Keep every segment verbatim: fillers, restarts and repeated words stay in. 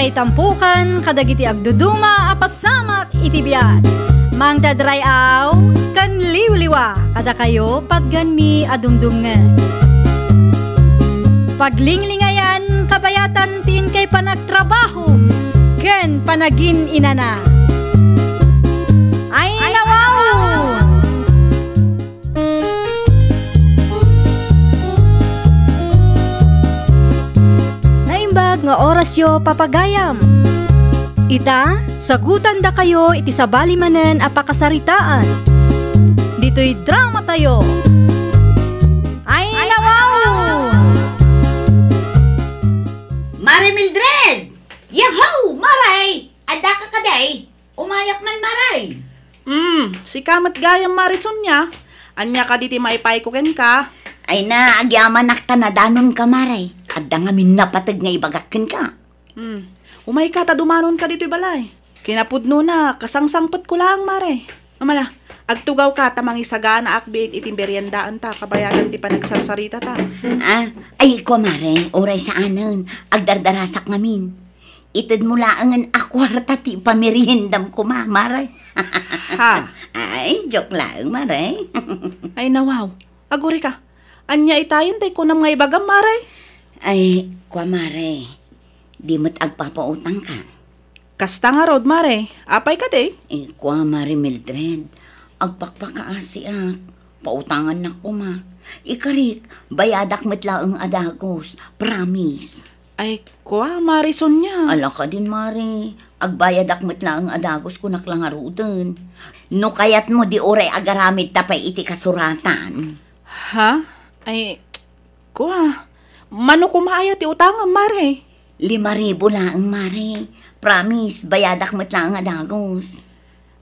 Ay tampukan kadagiti agduduma a pasamak iti biag. Mangted ray-aw ken liwliwa kadakayo patgenmi a dumdumngeg. Paglinglingayan kabayatan ti inkay panagtrabaho ken panagin-inana. Ay, nawaw! Naimbag nga orasyo, papagayam. Ita, sagutandakayo iti sabali manen a pakasaritaan. Ditoy dramatayo. Ay, nawaw! Mare Mildred! Yahoo! Mare! Adda ka kadi? Umayak man, Mare. Hmm, sika met gayam, Mare Sonia. Ania kadi ti maipayko kenka? Ay na, agyamanak ta nadanonka, Mare. Adda ngamin napateg nga ibagak kenka. Hmm. Umayka ta dumanonka ditoy balay. Kinapudnona, kasangsangpetko laeng, Mare. Amala, agtugawka ta mangisaganaak biit iti meriendaanta kabayadan ti panagsarsaritata. Ah, ay, kua, Mare, uray saanen. Agdardarasak ngamin. Itedmo laengen a kuarta ti pameriendam koma, Mare. Ha? Ay, joke laeng, Mare. Ay, nawaw. Agurika. Ania itayen tay kunam nga ibagam, Mare? Ay, kua, Mare. Di met agpapautangka. Kasta ngarud, Mare. Apay kadi? Eh, kua, Mare Mildred. Agpakpakaasiak. Pautangannak koma. Ikarik, bayadak met laeng a dagus. Promise. Ay, kua, Mare Sonia. Ala kadin, Mare. Agbayadak met laeng a dagus, kunak la ngaruden. No kayatmo, di uray agaramid ta pay iti kasuratan. Ha? Ay, kua. Mano koma aya ti utangam, Mare? Lima ribu laeng, Mare. Promise, bayadak met laeng a dagus.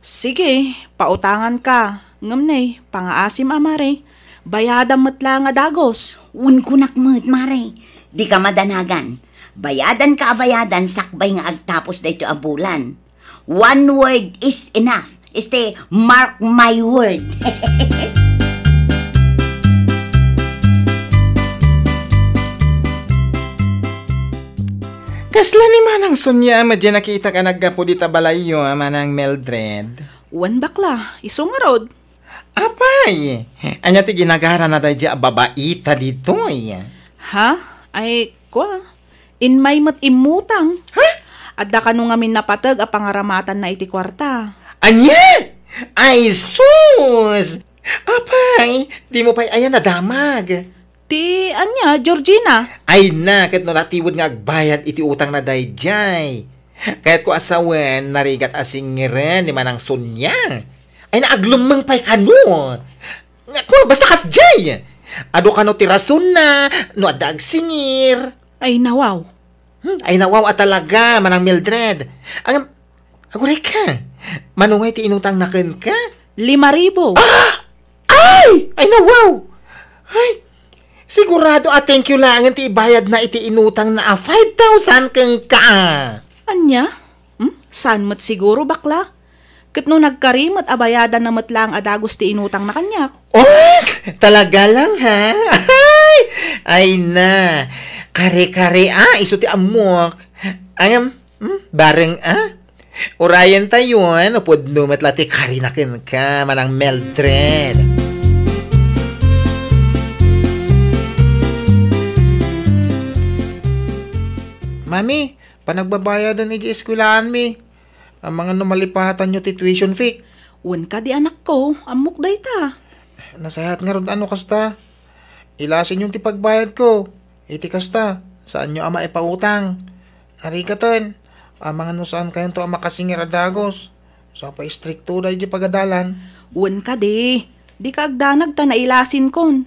Sige, pautanganka. Ngem ne, pangaasim a, Mare. Bayadam met laeng a dagus. Wen, kunak met, Mare. Dika madanagan. Bayadanka a bayadan sakbay nga agtapos daytoy a bulan. One word is enough. Este, mark my word. Kasla ni Manang Sonia a madya nakitak a naggapu dita balayyo a Manang Mildred? Wen, bakla, isu ngarud. Apay, ania ti ginagarana daydiay a babaita ditoy? Ha? Ay, kua, immay met immutang. Ha? Adda kano ngamin napateg a pangaramatanna iti kuarta. Ania? Ay, sus! Apay, dimo pay aya nadamag? Ti ania, Georgina? Ay na, ket no natiwed nga agbayad iti utangna daydiay. Kayatko a sawen, narigat a singeren ni Manang Sonia. Ay na, aglemmeng pay kano. Nga, kua, basta kasdiay. Adu kano ti rasonna, no adda agsingir. Ay, nawaw. Hmm, ay, nawaw a talaga, Manang Mildred. Ang, Agurayka, mano ngay ti inutangna kenka? Lima ribu. Ah! Ay! Ay, nawaw! Ay, sigurado a thank you laengen ti ibayadna iti inutangna a five thousand kenka. Ania? Hmm? Saan met siguro, bakla? Ket no nagkari met a bayadanna met laeng a dagus ti inutangna kaniak. Os! Talaga lang, ha? Ay! Ay na. Kare-kare, ah, isu ti ammok. Ayam, hmm? Bareng, ah? Urayen tayo, no pudno met la ti karina kenka, Manang Mildred. Mami, panagbabayadan iti eskwelaanmi. Amangan no malipatanyo ti tuition fee. Wen kadi, anakko, ammok dayta. Nasayaat ngarud a no kasta. Ilasinyo ti pagbayadko. Iti kasta, saanyo a maipautang. Narigaten, amangan no saankayonto a makasingir a dagus. Sa pay istrikto daydi pagadalan. Wen kadi, dika agdanag ta nailasinkon.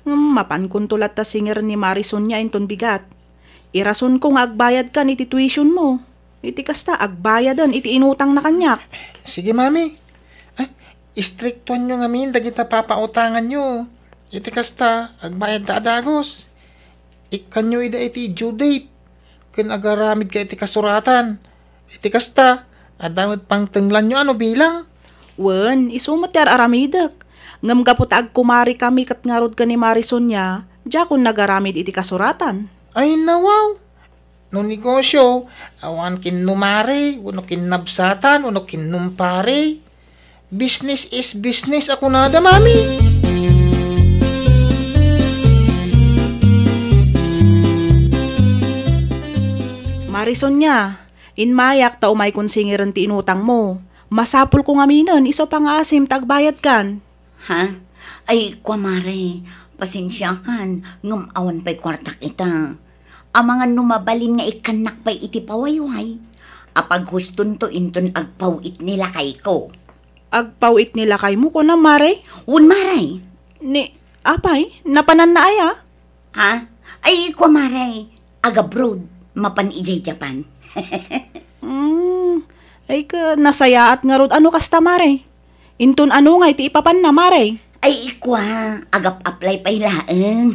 Ngem mapankonto latta singir ni Mari Sonia inton bigat. Irasonko nga agbayadkan iti tuitionmo. Iti kasta, agbayaden iti inutangna kaniak. Sige, Mami. Ah, istriktuanyo ngamin dagita papautanganyo. Iti kasta, agbayadda a dagus. Ikkanyo ida iti due date. Ken agaramidka iti kasuratan. Iti kasta, adda met pangtenglanyo a no bilang. Wen, isu met ti ar-aramidek. Ngem gapu ta agkumarikami ket ngarud ken ni Mari Sonia, diakon nagaramid iti kasuratan. Ay, nawaw! no negosyo, awan kinnumari, wenno kinnabsatan, wenno kinnumpari. Business is business a kunada, Mami. Mari Sonia, inmayak ta umaykon singiren ti inutangmo. Masapulko ngaminen isu a pangngaasim ta agbayadkan. Ha? Ay, kua, Mare, pasensiakan, ngem awan pay kuartak ita. Amangan no mabalin nga ikkannak pay iti pawayway, apaghustonto inton agpaw-it ni lakayko. Agpaw-it ni lakaymo, kunam, Mare? Wen, Mare. Ni, apay, napananna aya? Ha? Ay, kua, Mare, agabroad, mapan idiay Japan. Hmm, ay ka, nasayaat ngarud ano kasta, Mare? Inton ano nga iti ipapanna, Mare? Ay, ikua, agap-apply pay laeng.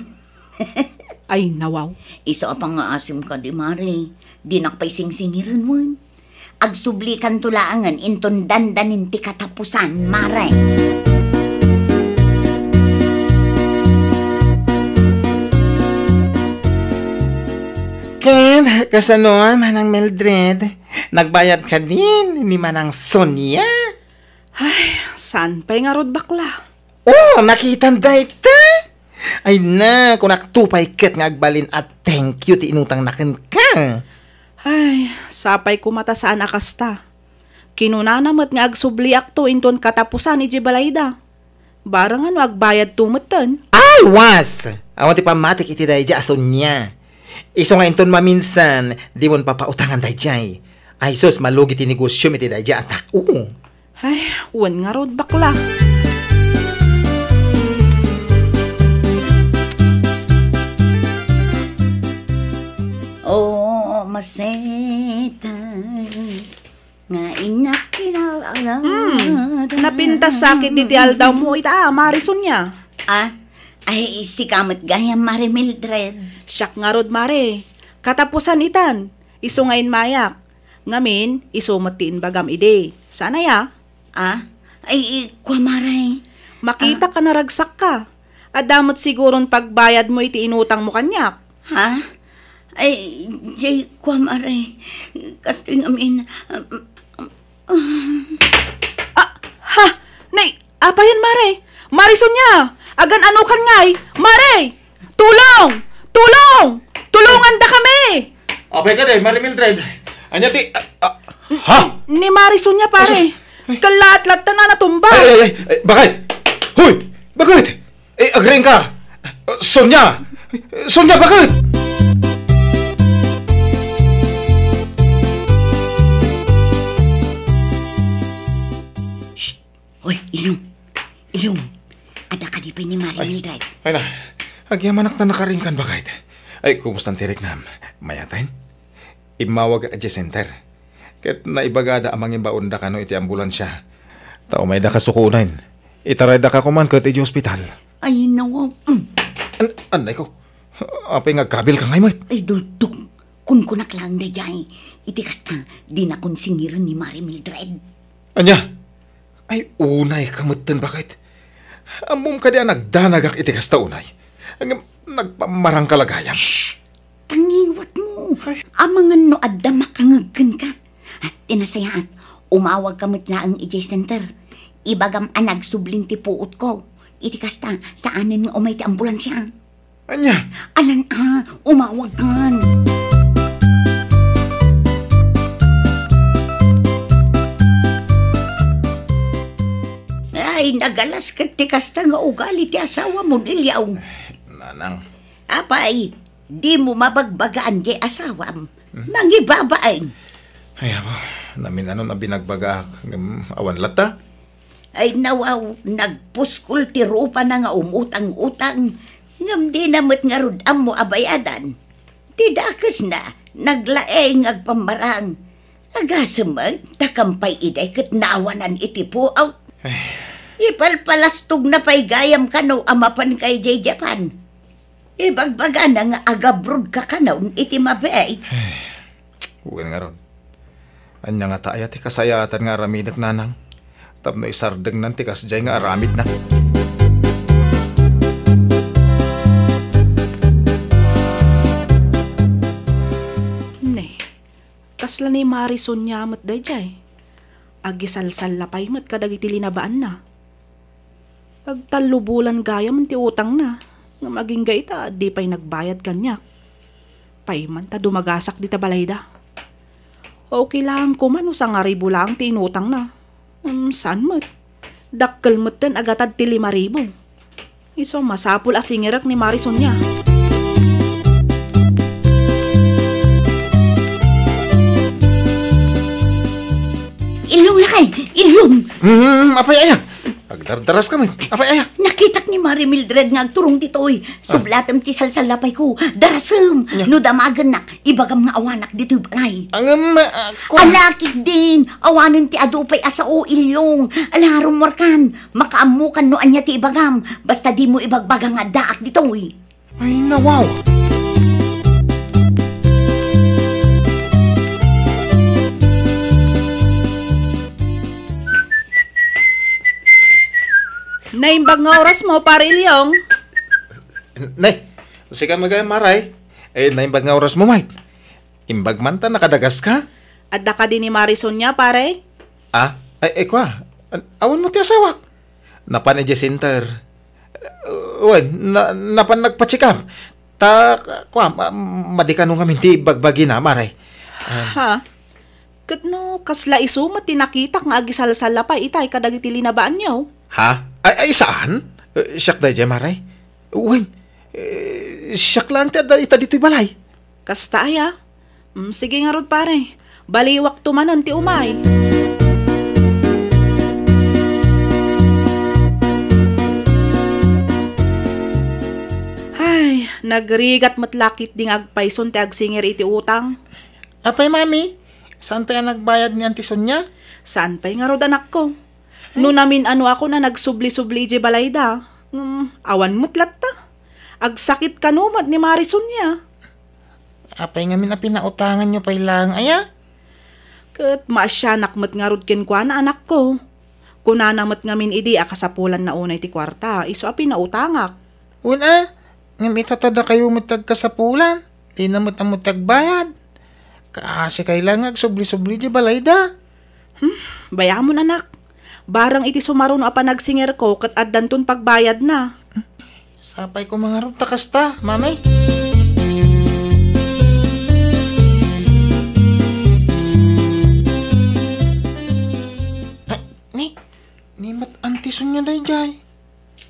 Ay, nawaw. Isu a pangngaasim kadi, Mare. Dinak pay singsingiren wen. Agsublikanto laengen inton dandanin ti katapusan, Mare. Ken, kasano, Manang Mildred? Nagbayad kadin ni Manang Sonia? Ay, saan pay ngarud, bakla? Oh, nakitam dayta? Ay na, kunakto pay ket nga agbalin a thank you ti inutangna kenka. Ay, sapay koma ta saan a kasta. Kinunana met nga agsubliakto inton katapusan idiay balayda. Barang no agbayadto metten. Ay, was! Awan ti pammatik iti daydiay a Sonia. Isu nga inton maminsan, dimon papautangan daydiay. Ay sus, malugi ti negosyom iti daydiay a tao. Ay, wen ngarud, bakla. Oh, masetas nga innak kinalala. Hmm, napintas sakit iti aldawmo ita, Mari Sonia. Ah, ay, sika met gayam, Mari Mildred. Siak ngarud, Mari. Katapusan itan, isu nga inmayak. Ngamin, isu met ti imbagam idi. Saan aya? Ah? Ay, kua, Mare. Makita ka, naragsakka. Adda met siguron pagbayadmo iti inutangmo kaniak. Ha? Ay, jay, kua, Mare. Kastoy ngamin, um, um, um. Ah, ha? Nay, Apayen, Mare? Mari Sonia! Agan-anokan ngay! Mare! Tulong! Tulong! Tulongandakami! Apay kadi, Mari Mildred? Ania ti, ah, ah, ha? Ni Mari Sonia, pare. Asus! Ay. Kallaat latta na natumba. Ay, ay, ay, ay, bakit? Hoy! Bakit? Eh, agring ka! Sonia! Sonia, bakit? Shh! Hoy, Iyong! Iyong! Adda kadi pay ni Mari Mildred. Ay na, agyamanak ta nakaringkan, bakit? Ay, kumusta ti riknam? Mayat? Immawagak idiay center. Ket naibagada a mangibaonda kano iti ambulansia. Ta umayda kasukunen. Itaraydaka koman ket idiay ospital. Ay, nawaw. Mm. An-, anay ko. Apay nga agkabilka ngay met? Ay, dultok. Kunkunak laeng daydiay. Iti kasta, dinakon singiren ni Mari Mildred. Ania? Ay, unayka metten, bakit? Ammom kadi a nagdanagak iti kasta unay? Ngem nagpammarangka la gayam. Shh! Tangiwatmo. Ay. Amangan no adda makangeg kenka. Ah, ti nasayaat, umawagka met laeng idiay center. Ibagam a nagsublin ti puotko. Iti kasta, saanen nga umay ti ambulansia. Ania? Alan a, umawagkan. Ay, nagalas ket ti kasta nga ugali ti asawamon, Ilyaw. Nanang. Apay, dimo mabagbagaan ti asawam. Hmm. Mangibabain. Ay, apo, naminanon a binagbagaak, ngem awan latta. Ay, nawaw, nagpuskol ti rupana nga umutang-utang, ngem dina met ngarud ammo a bayadan. Ti dakesna, naglaeng nga agpammarang. Agasem met, ta kampay idiay ket naawanan iti puot. Ay. Ipalpalastogna pay gayam kano a mapanka idiay Japan. Ibagbagana nga agabrodka kanon iti mabiit. Ay, wen ngarud. Ania ngata aya ti kasayaatan nga aramidek, nanang? Tapno isardengnan ti kasdiay nga aramidna. Kasla ni Mari Sonia met daydiay. Agisalsalla pay met kadagiti linabaanna. Agtallo bulan gayam ti utangna, ngem agingga ita, di pay nagbayad kaniak. Pay man ta dumagasak dita balayda. Okay laeng koma no sangaribu laeng ti inutangna. Ngem saan met. Dakkel metten a gatad ti lima ribu. Isu, masapul a singerek ni Mari Sonia. Ilyong, lakay! Ilyong! Hmm, apay aya? Agdardaras kami. Apay aya? Nakitak ni Mari Mildred nga agturong ditoy. Ah. Sublatem ti salsallapayko. Darasem! Nya. No damagennak, ibagam nga awanak ditoy balay. Ngem, ah, kua- Ala, ketdin! Awanen ti adu pay a sao, Ilyong. Ala, rummuarkan. Makaammokan no ania ti ibagam. Basta dimo ibagbaga nga addaak ditoy. Ay, nawaw! Naimbag nga orasmo, Pare Ilyong. Nay, sika met gayam, Mari. Eh, naimbag nga orasmo, Mike. Imbag man ta nakadagaska? Adda kadi ni Mari Sonia, pare? Ah? Ay, ay, kua. An-, awan met ti asawak. Napan idiay center. Uh, wen, na-, napan nagpa-check up. Ta, kua, ma-, madi kano ngamin ti bagbagina, Mari. Ah. Ha? Ket no, kasla isu met ti nakitak nga agisalsalla pay itay kadagiti linabaanyo? Ha? Ay, ay, saan? Eh, siak daydiay, Mari. Wen, eh, siak laeng ti adda ita ditoy balay. Kasta aya? Mm, sige ngarud, pare. Baliwakto manen ti umay. Ay, nagrigat met la ketdi nga agpayson ti agsinger iti utang. Apay, Mami? Saan pay a nagbayad ni Auntie Sonia? Saan pay ngarud, anakko? No namin-anoakon a nagsubli-subli idiay balayda, ngem awan met latta. Agsakit kano met ni Mari Sonia. Apay ngamin a pinautanganyo pay laeng aya? Ket maasianak met ngarud kenkuana, anakko. Kunana met ngamin idi a kasapulanna unay ti kuarta, isu a pinautangak. Wen a, ngem ita ta dakayo met ti agkasapulan, dina met ammo ti agbayad. Kaasikay laeng nga agsubli-subli idiay balayda. Hmm, bay-amon, anak. Barang iti sumaruno a panagsingerko ket addanton pagbayadna. Sapay koma ngarud ta kasta, Mami. Ay, ni, ni met Auntie Sonia daydiay.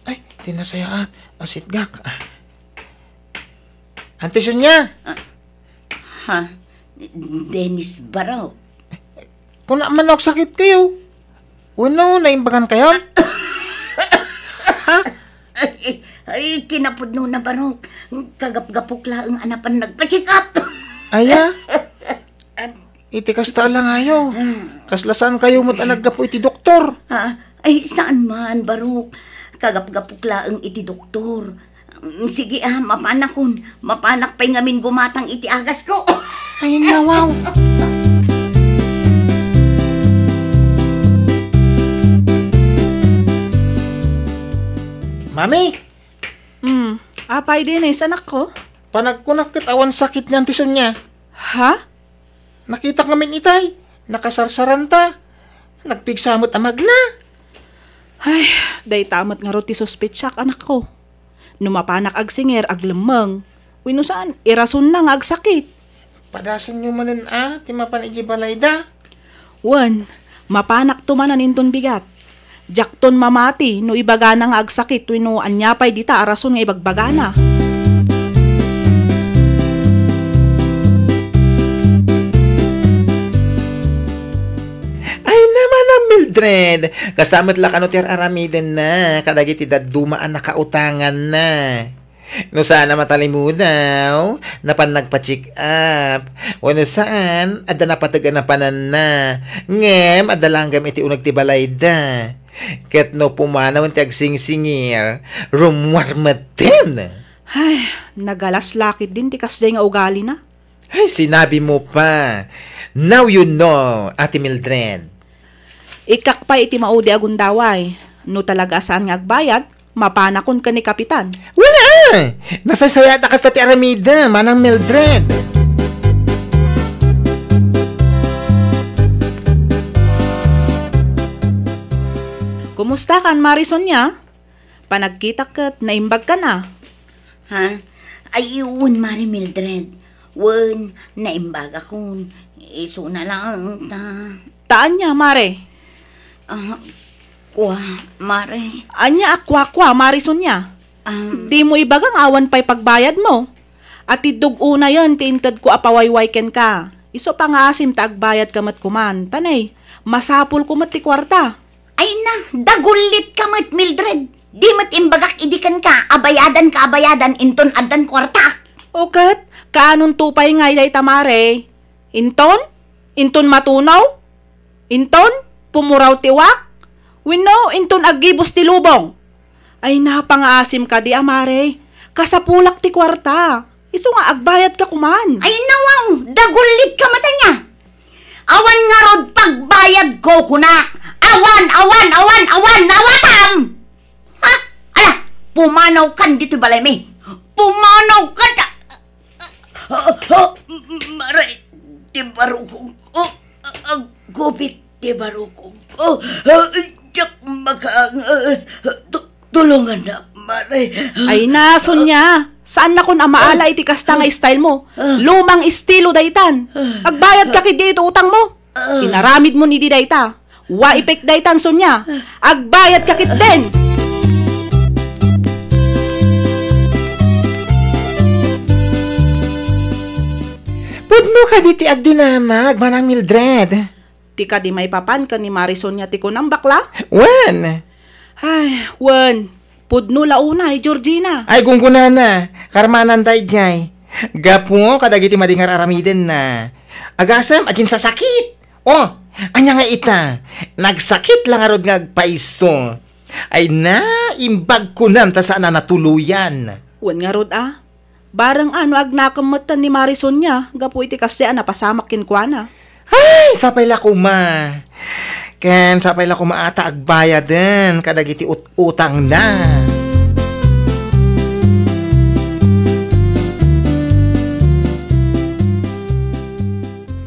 Ay, ti nasayaat. Asitgak. Ah. Auntie Sonia! Ah, ha? Dennis Barok. Kuna man no agsakit kayo. Wenno, naimbagan kayo? Ha? Ay, ay, kinapudno na, Barok. Kagapgapok laeng a napan nagpa-check up. Aya? Iti kasta a langayo. Hmm. Kasla saan kayo met a naggapu iti doktor? Ah, ay, saan man, Barok. Kagapgapok laeng iti doktor. Mm, sige, ah, mapanakon. Mapanak pay ngamin gumatang iti agasko. Ay, nawaw. Mami! Hmm, apay, Dennis, anakko? Panagkunak ket awan sakit ni Auntie Sonia. Ha? Nakitak ngamin itay, nakasarsaranta. Nagpigsa met a magna. Ay, dayta met ngarud ti suspetsak, anakko. No mapanak agsinger, aglemmeng. Wenno saan, irasonna nga agsakit. Padasenyo manen a ti mapan idiay balayda. Wen, mapanakto manen inton bigat. Diakton mamati no ibagana nga agsakit wenno ania pay dita a rason nga ibagbagana. Ay, naman a Mildred! Kasta met la kano ti ar-aramidenna kadagiti dadduma a nakautanganna. No saan a matalimudaw, napan nagpa-check up. Wenno saan, adda napateg a napananna. Ngem adda langgam iti uneg ti balayda. Ket no pumanawen ti agsingsingir, rummuar metten. Ay, nagalas la ketdin ti kasdiay nga ugalina. Ay, sinabi mo pa. Now you know, Ate Mildred. Ikkak pay iti maudi a gundaway. No talaga a saan nga agbayad, mapanakon ken ni Kapitan. Wala! Nasaysayaat a kasta ti aramidem, Manang Mildred. Kumustakan, Mari Sonia? Panagkitak ket naimbagkan a. Ha? Ay, wen, Mari Mildred. Wen, naimbagakon. Isuna laeng ta. Ta ania, Mare? Ah, kua, Mare. Ania a kuakua, Mari Sonia? Um, Dimo ibaga nga awan pay pagbayadmo? Atiddog unayen ti intedko a pawayway kenka. Isu pangaasim ta agbayadka met koman. Ta nay, masapulko met ti kuarta. Ay na, dagullitka met, Mildred. Di met imbagak idi kenka a bayadanka a bayadan inton addan kuartaak. O ket, kaanonto pay ngay dayta, Mare? Inton? Inton matunaw? Inton pumuraw ti uwak? Wenno inton aggibus ti lubong? Ay, napangaasim kadi a, Mare. Kasapulak ti kuarta. Isu nga agbayadka koman. Ay, nawaw, dagullitka met ania. Awan ngarud pagbayadko, kunak. Awan, awan, awan, awan, nawatam! Ha? Ala, pumanawkan ditoy balaymi. Pumanawkan ta-, Ah, ah, Mare, ti barukongko. Ah, aggubit ti barukongko. Ah, diak makaangas. Tu-, tulongannak, Mare. Ay na, Sonia. Saannakon a maala iti kasta nga style mo. Lumang estilo daytan. Agbayadka ketdi iti utangmo. Ah. Inaramidmon idi dayta. Wa ipek daytan, Sonia. Agbayadka ketdin. Pudno kadi ti agdinamag, Manang Mildred? Ti kadi maipapan ken ni Mari Sonia ti kunam, bakla? Wen. Ay, wen. Pudno la unay, Georgina. Ay, gunggonana, karmanan daydiay. Gapu kadagiti madi nga ar-aramidenna. Agasem, aginsasakit. Oh, ania nga ita? Nagsakit la ngarud nga agpayso. Ay na, imbag kunam ta saan a natuloyan. Wen ngarud a. Bareng a no agnakem metten ni Mari Sonia gapu iti kasdiay a napasamak kenkuana. Ay, sapay la koma. Ken sapay la koma a ta agbayaden kadagiti ut-, utangna.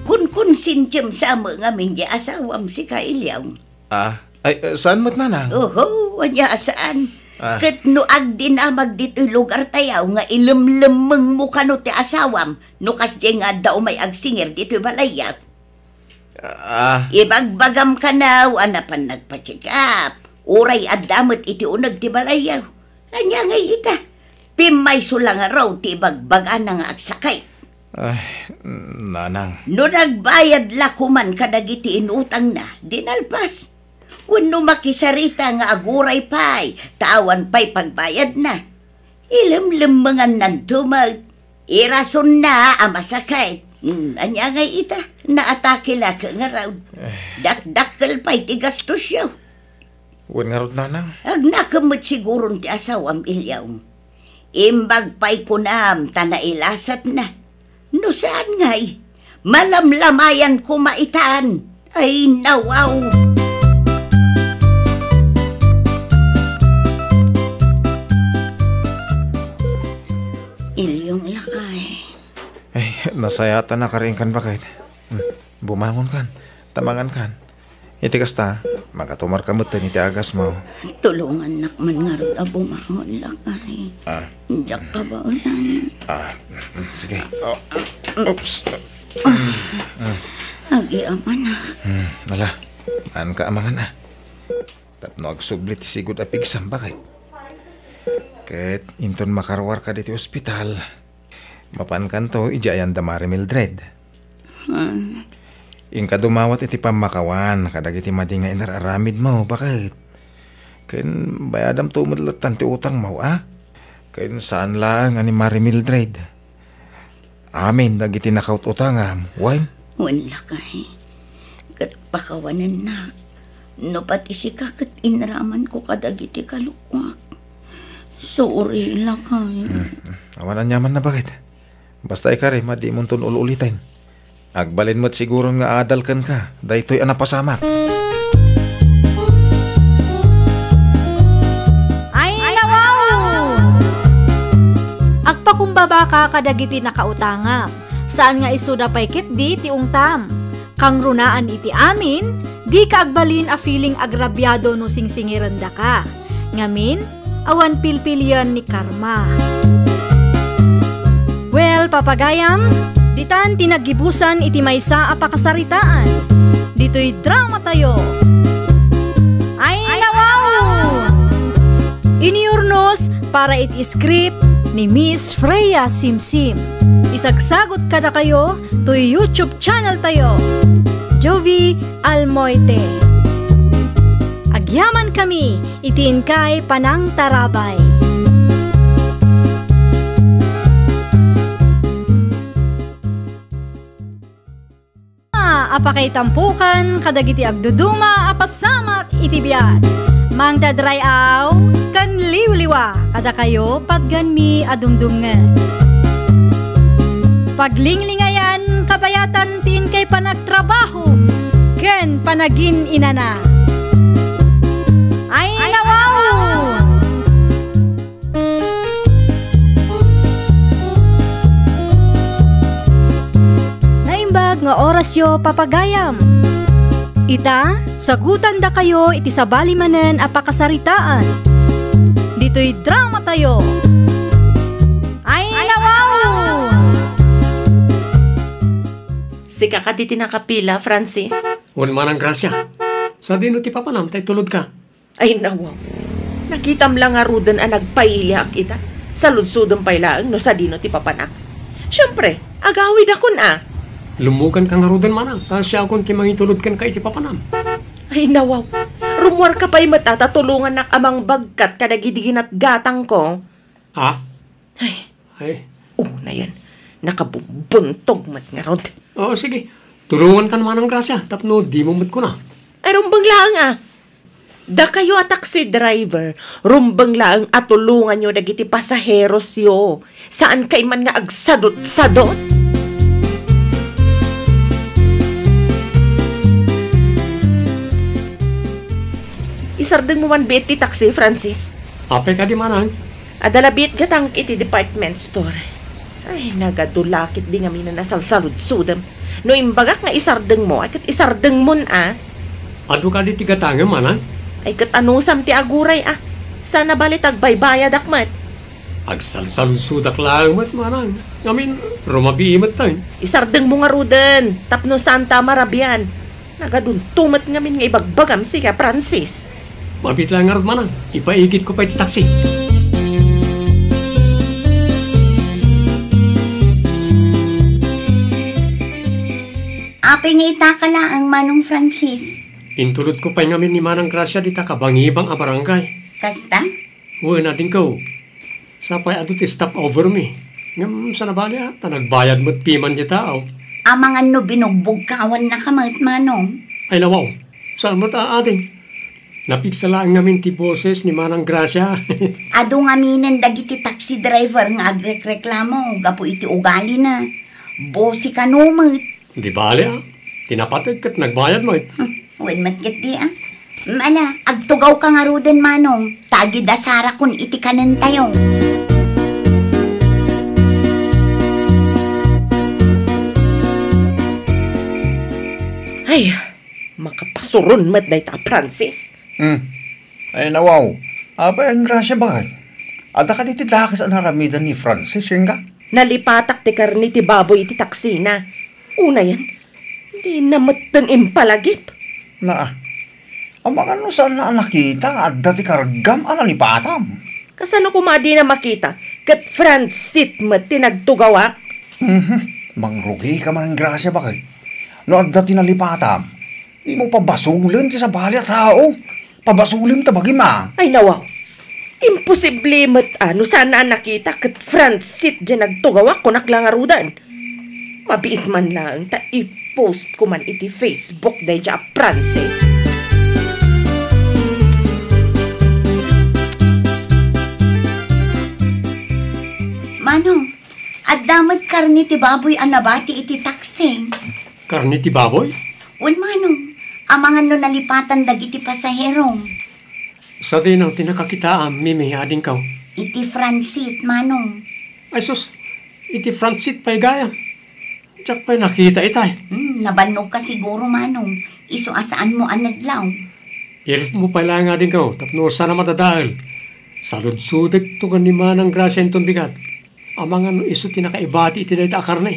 Kunkonsensiem sa met ngamin ti asawam sika, Eliaw. Ah, ay, eh, saan met, Nanang? Oho, ania a saan. Ah. Ket no agdinamag ditoy lugartayo nga ilemlemmengmo kano ti asawam, no kasdiay nga adda umay agsingir ditoy balayyo. Ah. Ibagbagam kano a napan nagpa-check up. Uray adda met iti uneg ti balayyo. Ania ngay ita? Pimmayso la ngarud ti ibagbagana nga agsakit. Ay, Nanang. No nagbayad la koman kadagiti inutangna, di nalpas. Wenno makisarita nga aguray pay, ta awan pay pagbayadna. Ilemlemmengannanto met. Irasonna a masakit. Hmm, ania ngay ita? Naatake la ket ngarud. Eh. Dakdakkel pay ti gastosyo. Wen ngarud, Nanang. Agnakem met siguron ti asawam, Eliaw. Imbag pay kunam ta nailasatna. No saan ngay, malamlamayan koma itan. Ay, nawaw. Ilyong lakay. Ay, nasayatan a karinkan, baket. Hmm, bumangon kan. Tamangan kan. Iti kasta, makatumarka metten iti agasmo. Tulongannak man ngarud a bumangon, lakay. Ah. Diak kabaelan. Ah, mm, sige. Oh. Oops. Agyamanak. Hmm, ala. Anka amangan, ah. Tapno agsubli ti sigud a pigsam, baket. Ket inton makaruarka ditoy ospital, mapankanto idiay ayan da Mari Mildred. Hmm. Inka dumawat iti pammakawan kadagiti madi nga inar-aramidmo, baket. Ken bayadamto met lattan ti utangmo, a? Ken saan laeng a ni Mari Mildred. Amin dagiti nakaut-utangam, wen? Wen, lakay. Ket pakawanennak. No pati sika ket inramanko kadagiti kalokoak. Sorry, lakay. Hmm. Awan aniamanna, baket. Basta ikarim a dimonton ul-uliten. Agbalin met siguron nga adal kenka daytoy a napasamak. Ay, nawaw! Agpakumbabaka kadagiti nakautangam. Saan nga isuda pay ketdi ti ungtam. Kangrunaan iti amin, Dika agbalin a feeling agrabiado no singsingirendaka. Ngamin, awan pilpilian ni karma. Well, papagayam, ditan ti naggibusan iti maysa a pakasaritaan. Ditoy dramatayo. Ay, nawaw! Iniurnos para iti script ni Miss Freya Simsim. Isagsagot kadakayo toy YouTube channel tayo, Jovie Almoite. Agyaman kami iti inkay panangtarabay. A pakaitampukan kadagiti agduduma a pasamak iti biag. Mangdadray-aw ken liwliwa kadakayo patgenmi a dumdumngeg. Paglinglingayan kabayatan ti inkay panagtrabaho ken panagin-inana. Ay, nawaw! Naimbag nga orasyo, papagayam. Ita, sagutandakayo iti sabali manen a pakasaritaan. Ditoy dramatayo. Ay, nawaw! Sika kadi ti nakapila, Francis? Wen, Manang Gracia. Sadino ti papanam ta itulodka? Ay, nawaw. Nakitam la ngaruden a nagpailiak ita. Saludsodem pay laeng no sadino ti papanak. Siempre, agawidakon a. Lummuganka ngaruden, Manang, ta siakon ti mangitulod kenka iti papanam. Ay, nawaw. Rummuarka pay met a ta tulongannak a mangbagkat kadagidi ginatgatangko. Ah? Ay. Ay. Unayen, nakabumbuntog met ngarud. Oo, sige. Tulongankan, Manang Gracia, tapno dimo met kuna. Ay, rumbeng laeng a. Dakayo a taxi driver, rumbeng laeng a tulonganyo dagiti pasaherosyo. Saankay man nga agsadot-sadot. Isardengmo man biit ti taxi, Francis. Apay kadi, Manang? Adda la biit gatangko iti department store. Ay, nagadu la ketdi ngamin a nasalsaludsodem. No imbagak nga isardengmo, ay ket isardengmon a. Adu kadi ti gatangem, Manang? Ay ket anusam ti aguray a. Saan a bale ta agbaybayadak met. Agsalsaludsodak laeng met, Manang. Ngamin, rumabii metten. Isardengmo ngaruden, tapno saanta a marabian. Nagadunto met ngamin nga ibagbagam sika, Francis. Mabiit laeng ngarud, Manang. Ipaigidko pay ti taxi. Apay nga itaka laeng, Manong Francis? Intulodko pay ngamin ni Manang Gracia dita kabangibang a barangay. Kasta? Wen, adingko. Sapay adu ti stop over mi. Ngem saan a bale a, ta nagbayad met piman ti tao. Amangan no binugbogka awan nakamet, Manong. Ay, nawaw. Saan met a, ading? Napigsa laeng ngamin ti boses ni Manang Gracia. Adu ngaminen dagiti taxi driver nga agrekreklamo gapu iti ugalina. Bose kano met. Di bale, a. Ti napateg ket nagbayad met. Hmm, wen met ketdi, a. Ala, agtugawka ngaruden, Manong, ta agidasarakon iti kanentayo. Ay, makapasuron met dayta a Francis. Hmm. Ay, nawaw. Apay, Manang Gracia, baket? Adda kadi ti dakes a naramidan ni Francis kenka? Nalipatak ti karne ti baboy iti taksina. Unayen, dina metten impalagip. Naa. Amangan no saan a nakita nga adda ti kargam a nalipatam. Kasano koma a dina makita? Ket Francis met ti nagtugawak. Mhm. Mangrugika, Manang Gracia, baket? No adda ti nalipatam, dimo pabasolen ti sabali a tao. Pabasolem ta bagim a. Ay, nawaw. Imposible met a no saan a nakita ket Francis diay nagtugawak, kunak la ngaruden. Mabiit man laeng ta i-post ko man iti Facebook daydiay a Francis. Manong, adda met karne ti baboy a nabati iti taksing. Karne ti baboy? Wen, Manong, amangan no nalipatan dagiti pasaherom. Sadino ti nakakitaam, Mimi, adingko? Iti front seat, Manong. Ay sus, iti front seat pay gayam. Diak pay nakita itay. Hmm, nabannogka siguro, Manong. Isu a saanmo a nadlaw. Iritmo pay laeng adingko tapno saan a madadael. Saludsodekto ken ni Manang Gracia inton bigat. Amangan no isu ti nakaibati iti dayta a karne.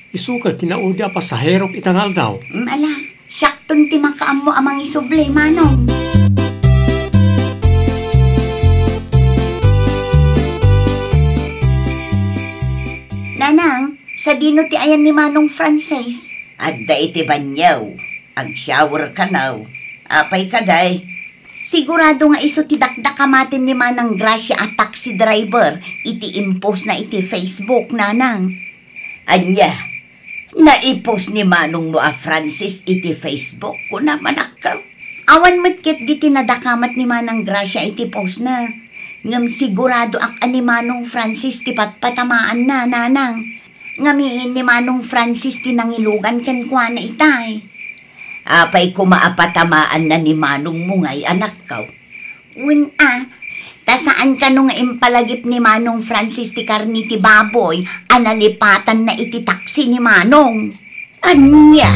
Isu ket ti naudi a pasaherok ita nga aldaw. Mm, ala, siakton ti makaammo a mangisubli, Manong. Nanang, sadino ti ayan ni Manong Francis? Adda iti banyaw. Agshower kano. Apay kadi? Sigurado nga isu ti dakdakamaten ni Manang Gracia a taxi driver iti impostna iti Facebook, Nanang. Ania? Naipost ni manongmo a Francis iti Facebook, kunam, anakko? Awan met ketdi ti nadakamat ni Manang Gracia iti postna. Ngem siguradoak a ni Manong Francis ti patpatamaanna, Nanang. Ngamin ni Manong Francis ti nangilugan kenkuana itay. Apay koma a patamaanna ni manongmo ngay, anakko? Wen a, ta saan kano nga impalagip ni Manong Francis ti karne ti baboy a nalipatanna iti taksi ni Manong. Ania?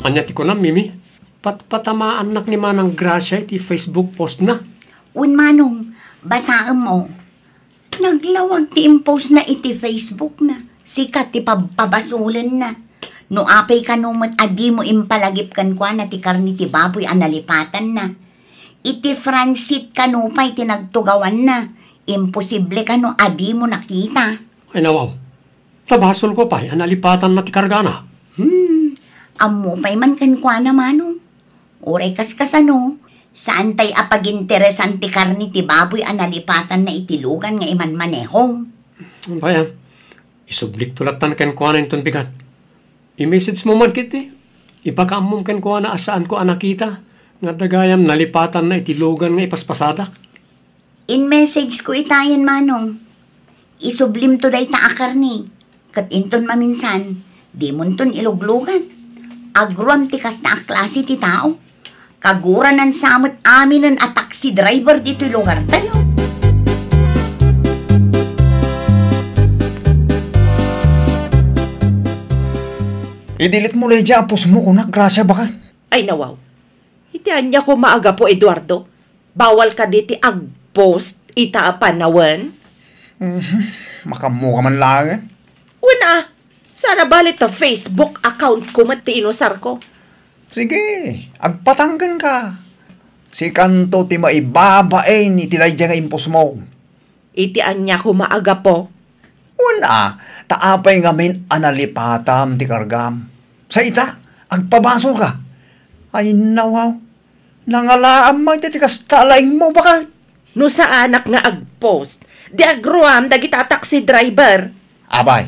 Ania ti kunam, Mimi? Patpatamaannak ni Manang Gracia iti Facebook postna. Wen, Manong, basaem, o. Naglawag ti impostna iti Facebookna. Sika ti pabpabasolenna. No apay kano met a dimo impalagip kenkuana ti karne ti baboy a nalipatanna. Iti Francit kano pay ti nagtugawanna. Imposible kano a dimo nakita. Ay, nawaw. Ta basolko pay a nalipatanna ti kargana. Hmm, ammo pay man kenkuana, Manong. Uray kaskasano, saantay a paginteresan ti karne ti baboy a nalipatanna iti lugan nga imanmanehom. Apay a, isublikto lattan kenkuana inton bigat. I-message mo man ketdi. Ipakaammom kenkuana a saanko a nakita nga adda gayam nalipatanna iti lugan nga ipaspasadak. In-message ko itayen, Manong. Isublimto dayta a karne. Ket inton maminsan, dimonton iluglugan. Agruam ti kasta a klase ti tao. Kaguranan sa met aminen a taxi driver ditoy lugartayo. I-delete mo, Lydia, a post mo, kunak, Gracia, baka. Ay, nawaw. Iti ania koma a gapu, Eduardo? Bawal kadi ti agpost ita a panawen? Mhm. Makaammo ka man laeng. Wen a, saan a bale ta Facebook account ko met ti inusarko. Sige, agpatangken ka. Sikanto ti maibabain iti daydiay nga impostmo. Iti ania koma a gapu? Wen a, ta apay ngamin a nalipatam ti kargam? Sa ita, agpabasolka. Ay, nawaw. Nangalaam man iti kasta a laingmo, baka? No saanak nga agpost, di agruam dagita a taxi driver. Abay,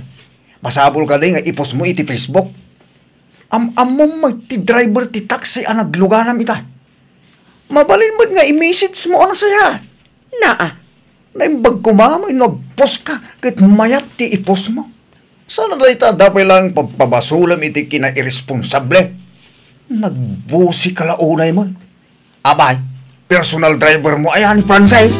masapul kadi nga ipostmo iti Facebook? Am-ammom met ti driver ti taxi a nagluganam ita. Mabalin met nga i-message mo a nasayaat. Naa. Naimbag koma no agpost ka ket mayat ti ipost mo. Saan a dayta adda pay laeng pabpabasolem iti kinairesponsable? Nagbusi ka la unay mo. Abay, personal driver mo aya ni Frances?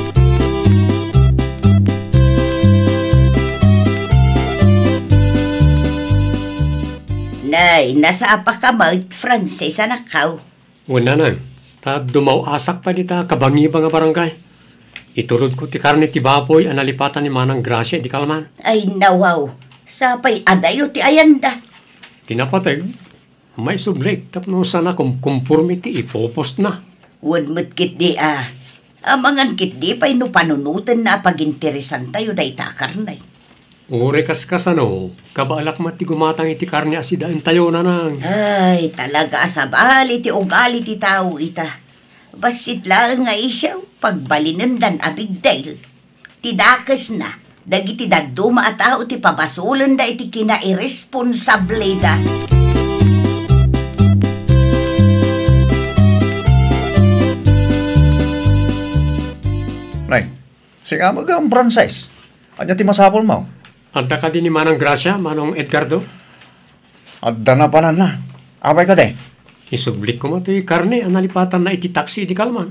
Nay, nasapaka met, Frances, anakkaw. Wen, Nanang, ta dumaw-asak pay dita kabangibang a barangay. Itulodko ti karne ti baboy a nalipatan ni Manang Gracia idi kalman. Ay, nawaw, sapay adayo ti ayanda. Ti napateg, maisublik tapno saan a kumkumporme ti ipopostna. Wen met ketdi a, amangan ketdi pay no panunotenna a paginteresantayo dayta a karne. Uray kaskasano, kabaelak met ti gumatang iti karne a sidaentayo, Nanang. Ay, talaga a sabali ti ugali ti tao ita. Bassit laeng nga isu, pagbalinendan a bigdel. Ti dakesna, dagiti dadduma a tao ti pabasolenda iti kinairesponsableda. Nay, sika met gayam, Frances. Ania ti masapulmo? Adda kadi ni Manang Gracia, Manong Edgardo? Adda napananna. Apay kadi? Isublik koma toy karne a nalipatanna iti taksi idi kalman.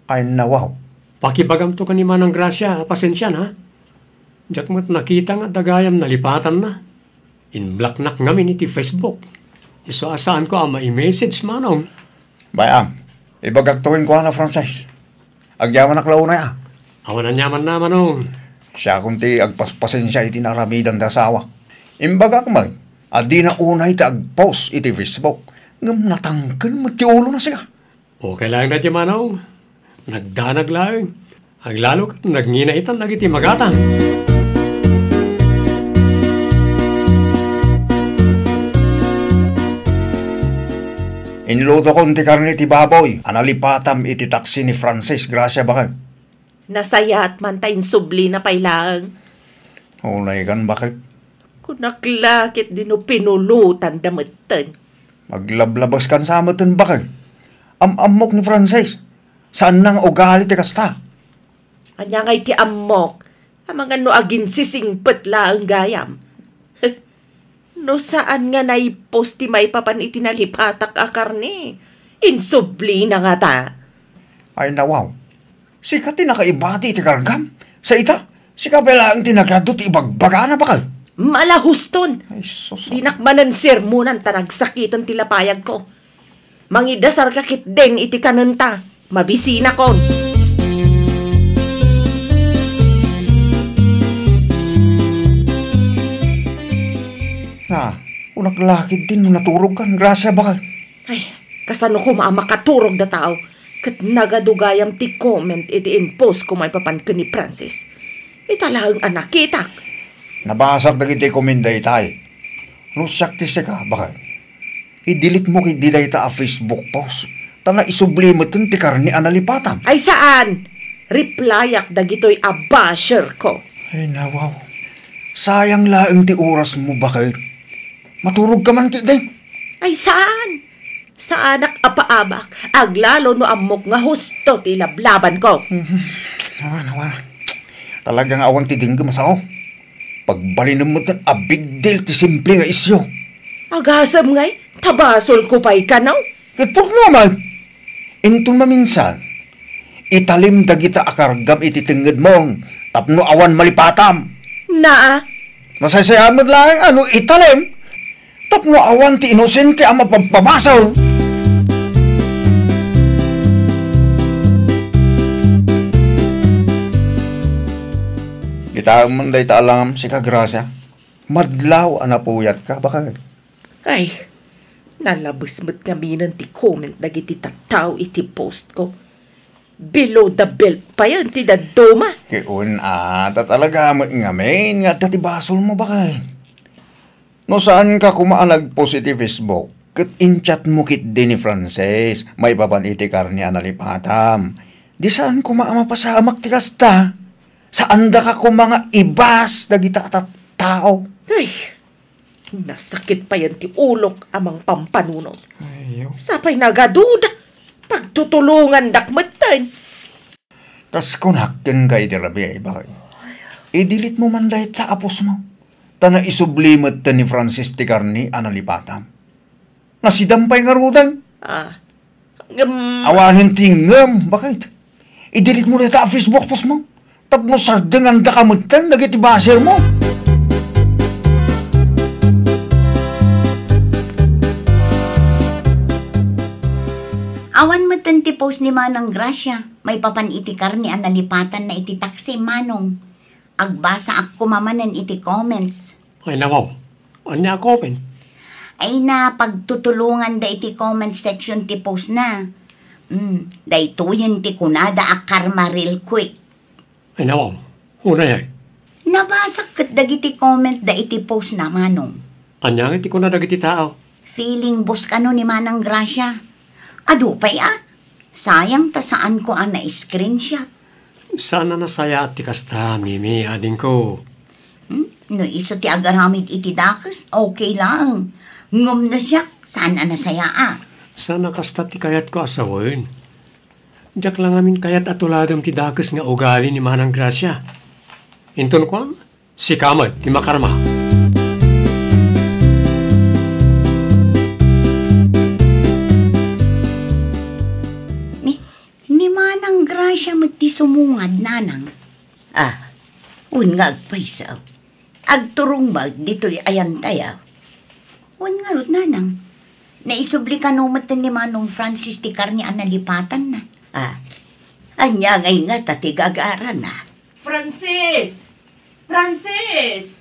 Ay, nawaw. Pakibagamto ken ni Manang Gracia, pasensian, ha? Diak met nakita nga adda gayam nalipatanna. In-blocknak ngamin iti Facebook. Isu a saanko a mai-message, Manong. Bay-am, ibagakto kenkuana, Francis. Agyamanak la unay a. Awan aniamanna, Manong. Siakon ti agpaspasensia iti naaramidanda ti asawak. Imbagak met a dina unay ti agpost iti Facebook, ngem natangken met ti ulona sika. Okay laeng daytoy, Manong. Nagdanag laeng. Aglalo ket nagngina itan dagiti magatang. Inlutokon ti karne ti baboy a nalipatam iti taksi ni Francis, Gracia, baket. Nasayaat man ta insublina pay laeng. Unaykan, baket. Kunak la ketdi no pinulotanda metten. Aglablabaskan sa metten, baket. Am-ammok ni Francis. Saanna nga ugali ti kasta. Ania ngay ti ammok? Amangan no aginsisingpet laeng gayam. No saan nga naipost ti maipapan iti nalipatak a karne, insublina ngata. Ay, nawaw. Sika ti nakaibati iti kargam. Sa ita, sika pay laeng ti nagadu ti ibagbagana, baket. Malahuston. Ay, sus. Dinak manen sermonan ta nagsakiten ti lapayagko. Mangidasarka ketdin iti kanenta. Mabisinakon. Na, kunak la ketdin no naturogkan, Gracia, baket. Ay, kasano koma a makaturog dayta? Ket nagadu gayam ti comment iti in-post ko maipapan ken ni Francis. Ita laeng a nakitak. Nabasak dagiti comment daytay. No siak ti sika, baket. I-delete mo ketdi dayta a Facebook post. Ta naisubli metten ti karne a nalipatam. Ay saan! Replyak dagitoy a basher ko. Ay, nawaw. Sayang laeng ti oras mo, baket. Maturog ka man ketdi. Ay saan! Saanak a paabak, aglalo no ammok nga husto ti ilablaban ko. Mhm. Awan, awan. Talaga nga awan ti denggem a sao. Pagbalinem met a big deal ti simple nga isyu. Agasem ngay, ta basol ko pay kano? Ket pudno man. Inton maminsan, italem dagita a kargam iti tengngedmo tapno awan malipatam. Naa. Nasaysayaat met laeng a no italem tapno awan ti inosente a mapagpabasol. Kitaem man dayta a langam, sika, Gracia. Madlaw a napuyatka, baket. Ay, nalabes met ngaminen ti comment dagiti tattao iti post ko. Below the belt payen ti dadduma. Ket wen a, ta talaga met ngamin nga adda ti basolmo, baket. No saanka koma a nag-post iti Facebook, ket in-chat mo ketdi ni Francis maipapan iti karne a nalipatam, di saan koma a mapasamak ti kasta. Saandaka koma nga ibas dagita a tattao. Ay, nasakit payen ti ulok a mangpampanunot. Ay, yo. Sapay nagaduda, pagtutulongandak metten. Kas kunak kenka iti rabii, baket. I-delete mo man dayta a post mo. Ta naisubli metten ni Francis ti karne a nalipatam. Nasidam pay ngaruden. Ah, ngem awanen ti ngem, baket. I-delete mo dayta a Facebook post mo. Tapno sardengandaka metten dagiti basher mo. Awan metten ti post ni Manang Gracia maipapan iti karne a nalipatanna iti taksi, Manong. Agbasaak koma manen iti comments. Ay, nawaw. Ania a comment? Ay, na pagtutulonganda iti comment section ti postna. Mm, daytoyen ti kunada a karma real quick. Ay, nawaw. Unay, ay. Nabasak ket dagiti comment da iti postna, Manong. Ania nga ti kuna dagiti tao? Feeling boss kano ni Manang Gracia. Adu pay a. Sayang ta saanko a na-screenshot. Saan a nasayaat ti kasta, Mimi, adingko. Hmm? No isu ti agaramid iti dakes, okay laeng. Ngem no siak, saan a nasayaat. Saan a kasta ti kayatko a sawen. Diak la ngamin kayat a tuladem ti dakes nga ugali ni Manang Gracia. Inton kuan, sika met ti makarma. Ni, ni Manang Gracia met ti sumungad, Nanang. Ah, Wen nga agpayso. Agturong met ditoy ayantayo. Wen ngarud, nanang, naisubli kano met ni Manong Francis ti karne a nalipatanna? Ah, ania ngay ngata ti gagarana? Francis! Francis!